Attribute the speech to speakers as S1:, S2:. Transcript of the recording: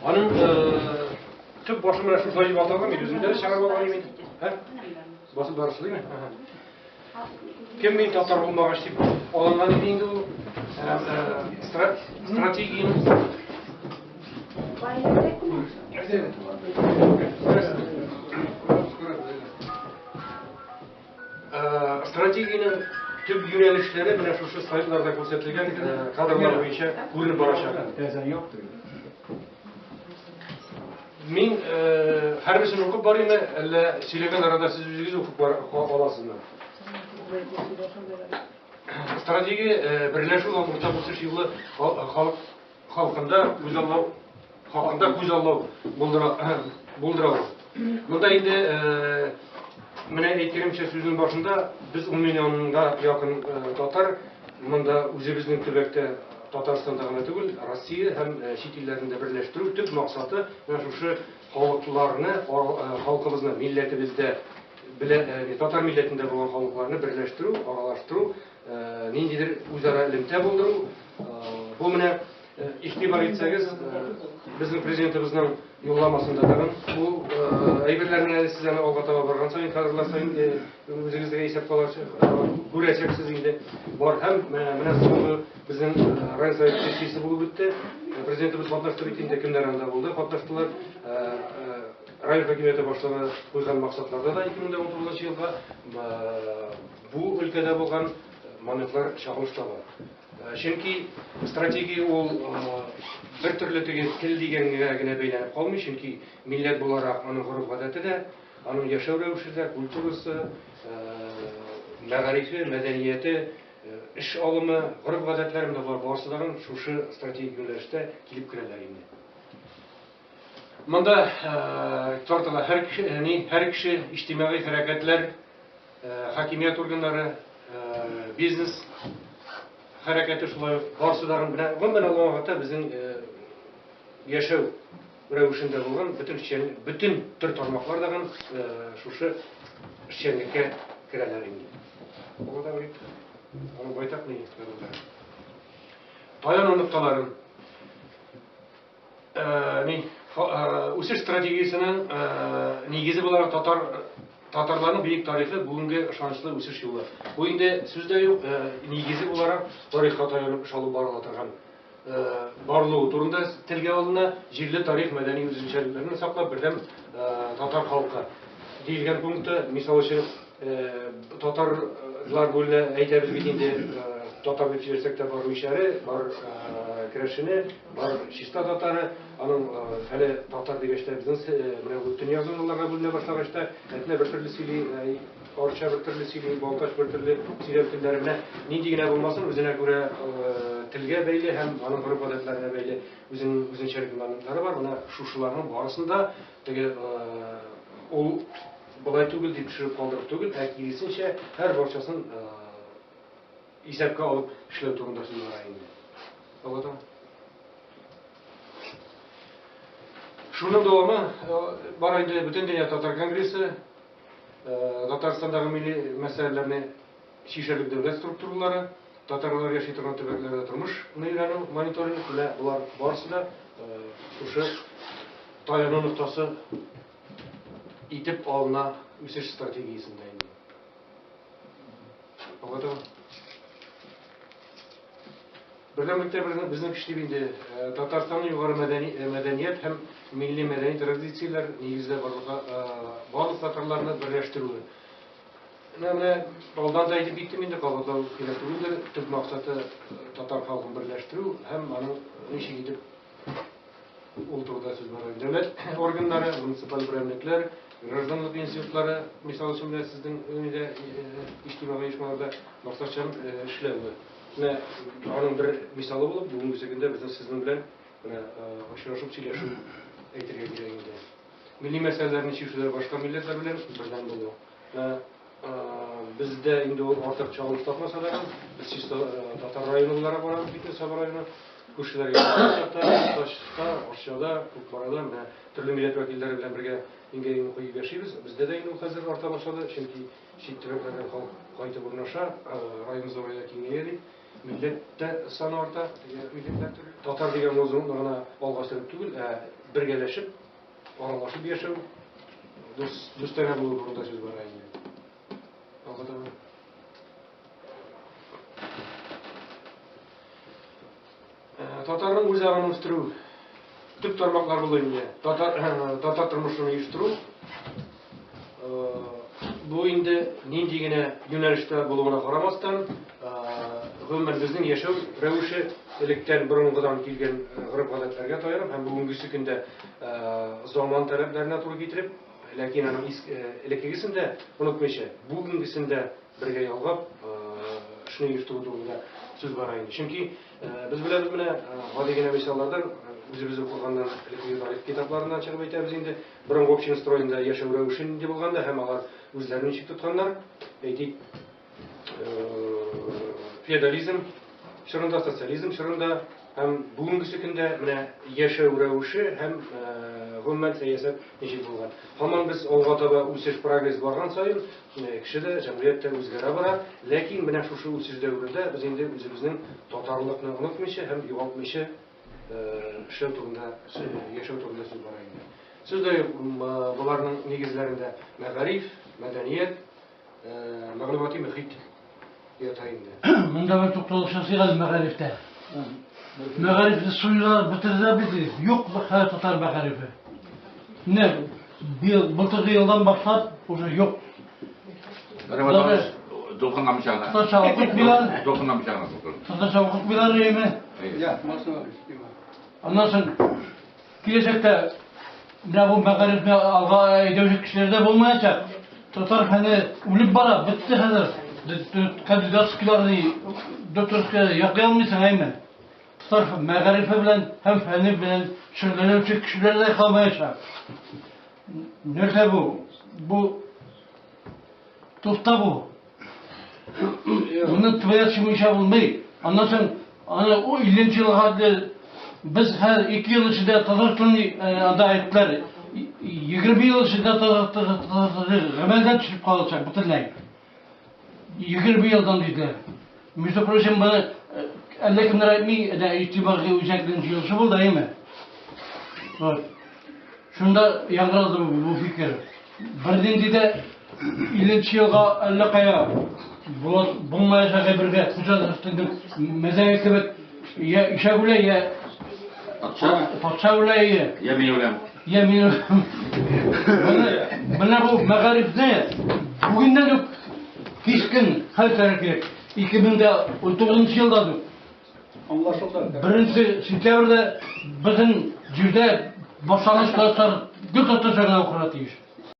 S1: Аның төп башы менә шушылай дип аталган, мин үзем дә чыгарып алган идем. Һә? Басып барышы димме? Кем мин татар булмагач дип алынган иде инде ул стратегияне. Стратегиянең төп юнәлешләре менә шушы слайдларда күрсәтелгән кадрлар буенча күренеп барачак. Мин һәрберсен укып барыймы, әллә сөйләгән арада сез үзегез укып аласызмы? Стратегия берләшү һәм уртак үсеш юлы халык халкында күзаллау хакында күзаллау булдыра булдыра ул. Монда инде менә әйткәнемчә сүзнең башында без 10 миллионга якын татар монда үзебезнең төбәктә Татарстанда гына түгел, Россия һәм чит илләрне дә берләштерү төп максаты менә шушы халыкларны, халкыбызны, милләтебездә белә, татар милләтендә булган халыкларны берләштерү, аралаштыру, ниндидер үзара элемтә булдыру. Бу менә игътибар итсәгез, безнең президентыбызның юлламасында тагын бу әйберләрне әле сез аны алга таба барган саен, кадрлар саен үзегезгә исәпкә алачак, күрәчәксез инде. Бар һәм менә соңгы безнең район совет сессиясе булып үтте. Президентыбыз катнашты бит инде, кемнәр анда булды, катнаштылар. Район хакимияте башлыгы куйган максатларда да 2019 елга бу өлкәдә булган моментлар чагылыш таба. Чөнки стратегия ул бер төрле теге тел дигәнгә генә бәйләнеп калмый, чөнки милләт буларак аның гореф-гадәте дә, аның яшәү рәвеше дә, культурасы, мәгарифе, мәдәнияте, эш алымы, гореф-гадәтләре менә болар барысы да шушы стратегик юнәлештә килеп керәләр инде. Монда тартыла һәр кеше, һәр кеше иҗтимагый хәрәкәтләр, хакимият органнары, бизнес хәрәкәте шулай ук барысы да менә гомумән алган вакытта безнең яшәү рәвешендә булган бөтен бөтен төр тармаклар да шушы эшчәнлеккә керәләр инде. Аның байтак ни Таяну нокталарын ни үсеш стратегиясенең нигезе буларак татар татарларның бөек тарихы бүгенге ышанычлы үсеш юлы. Бу инде сүз дә юк, нигезе буларак тарихка таянып эш алып барыла торган барылуы турында телгә алына, җирле тарих мәдәни үзенчәлекләрне саклап бердәм татар халкы диелгән пункты, мисал өчен, татарлар бүленә әйтәбез бит инде, татар дип сөйләсәк тә бар мишәре, бар керәшене, бар чиста татары, аның әле татар дигәч тә безнең менә бу төньяк зоналарга бүленә башлагач та, Әтнә бер төрле сөйли, Арча бер төрле сөйли, Балтач бер төрле сөйләм телләре менә нинди генә булмасын, үзенә күрә телгә бәйле һәм аның гореф-гадәтләренә бәйле үзенең үзенчәлекле моментлары бар. Менә шушыларның барысын да теге ул болай түгел дип төшереп калдырып түгел, ә киресенчә һәр барчасын исәпкә алып эшләү турында сүз бара инде. Аңладыңмы? Шуның дәвамы бар инде Бөтендөнья татар конгрессы, Татарстандагы милли мәсьәләләрне чишәрлек дәүләт структуралары, татарлар яши торган төбәкләрдә тормышны өйрәнү, мониторинг, менә болар барысы да шушы таяну ноктасы итеп алына үсеш стратегиясендә инде. Аңладыңмы? Бердәмлектә безнең көч дип инде Татарстанның югары мәдәни мәдәният һәм милли мәдәни традицияләр нигездә барлыкка барлык татарларны берләштерүе. Менә менә алдан да әйтеп киттем инде, кабатлау кирәк түгелдер. Төп максаты татар халкын берләштерү һәм аның ничек итеп ул турыда сүз бара. Дәүләт органнары, муниципаль берәмлекләр, гражданлык институтлары, мисал өчен менә сезнең өйдә иҗтимагый оешмаларда максатчан эшләве. Менә аның бер мисалы булып, бүгенге көндә безнең сезнең белән менә очрашып сөйләшү әйтергә кирәк инде. Милли мәсьәләләрне чишүдә башка милләтләр белән бердәм булу. Менә бездә инде ул артык чагылыш тапмаса да, без чиста татар районы буларак барабыз бит Саба районы. Күршеләргә карасак Балтачта, Арчада, Кукмарада менә төрле милләт вәкилләре белән бергә иңгә-иң куеп яшибез. Бездә дә инде ул хәзер арта башлады, чөнки чит төбәкләрдән халык кайтып урнаша, район зурая, киңәя дип. Милләт тә саны арта, милләтләр төрле. Татар дигән лозунгны гына алга сөреп түгел, ә бергәләшеп, аралашып яшәү, дус, дустанә булу турында сүз бара инде. Алга таба. Татарның үз аңын үстерү төп тармаклар булды инде. Татар татар тормышын оештыру. Бу инде нинди генә юнәлештә булуына карамастан, гомумән безнең яшәү рәвеше электән борынгыдан килгән гореф-гадәтләргә таянып һәм бүгенгесе көндә заман таләпләренә туры китереп, ләкин аның элеккегесен дә онытмыйча, бүгенгесен дә бергә ялгап, эшне оештыру турында сүз бара инде. Чөнки без беләбез менә гади генә мисаллардан, үзебез укыганнан, элеккеге тарих китапларыннан чыгып әйтәбез инде, борынгы община строенда яшәү рәвеше нинди булган да һәм алар үзләрен ничек тотканнар, әйтик, феодализм чорында, социализм чорында һәм бүгенгесе көндә менә яшәү рәвеше һәм гомумән сәясәт ничек булган. Һаман без алга таба үсеш, прогресс барган саен, кеше дә, җәмгыять тә үзгәрә бара. Ләкин менә шушы үсеш дәверендә без инде үзебезнең татарлыкны онытмыйча һәм югалтмыйча эшләү турында, яшәү турында сүз бара инде. Сүз дә юк, боларның нигезләрендә мәгариф, мәдәният, мәгълүмати мөхит ята инде.
S2: Монда бер тукталыш ясыйк әле мәгарифтә. Мәгарифне суйлар бетерделәр бит. Юк хәзер татар мәгарифе. Менә быел былтыргы елдан башлап уже юк.
S3: Даже дулкынламыйча гына.
S2: Татарча укытмыйлар.
S3: Дулкынламыйча гына.
S2: Татарча укытмыйлар әйеме?
S4: Я, можно.
S2: Аннан соң киләчәктә менә бу мәгарифне алга әйдәүче кешеләр дә булмаячак. Татар фәне үлеп бара, бетте хәзер. Кандидатскийларны, докторскийларны яклый алмыйсың, әйме? Татар мәгарифе белән һәм фәне белән шөгыльләнүче кешеләр дә калмаячак. Нәрсә бу? Бу туфта бу. Моны твоя чумыйча булмый. Аннан соң аны ул 50 елга хәтле без һәр 2 ел эчендә татар телен анда әйттеләр. 20 ел эчендә татар теле гамәлдән төшеп калачак бөтенләй. 20 елдан диделәр. Между прочим, моны әллә кемнәр әйтми, әнә игътибарга үзәкнең җыелышы булды, әйеме? Вот. Шунда яңгырады бу фикер. Бернинди дә 50 елга әллә кая булмаячак әйбергә хуҗа мәзәге кебек я ишәк үлә, я
S3: патша,
S2: патша үлә, я
S3: я мин үләм.
S2: Я мин үләм. Менә бу мәгарифне бүгеннән үк кискен хәл итәргә кирәк. 2019 елда ук.
S4: Аңлашылды.
S2: Беренче сентябрьдә безнең җирдә башлангыч класслар гел татарча гына укырга тиеш.